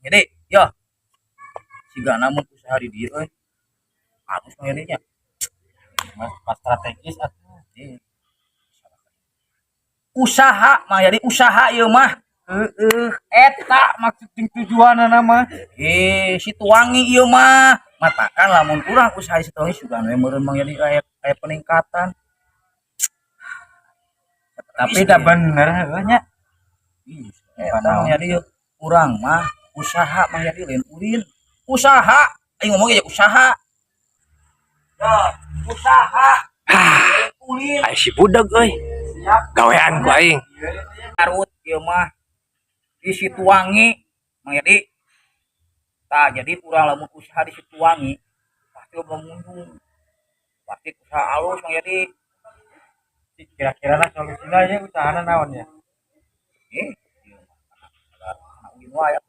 Jadi, ya. Sigana mun usaha di dieu euy. Alus Mang Yadi nya. Mas, pas strategis atuh. Eh. Usaha Mang Yadi, usaha ieu mah. Heeh, eta maksud jeung tujuanna mah. Eh, Situwangi ieu mah. Matakan lamun urang usaha di Situwangi sugan we meureun Mang Yadi aya aya peningkatan. Tapi dah bener heuh nya. Ih, eta Mang Yadi ieu. Urang mah usaha Mang Yadi, lain ulin. Usaha, aing ngomong ya usaha. Ya, usaha. Lain ulin. Ai si budak euy. Gawean ku aing. Garut ieu mah di Situwangi Mang Yadi. Tah, jadi urang lamun usaha di Situwangi pasti loba pengunjung. Pasti usaha alus Mang Yadi. Kira-kira lah solusina ya usahana naon ya? Eh, ieu mah kana ulin wae.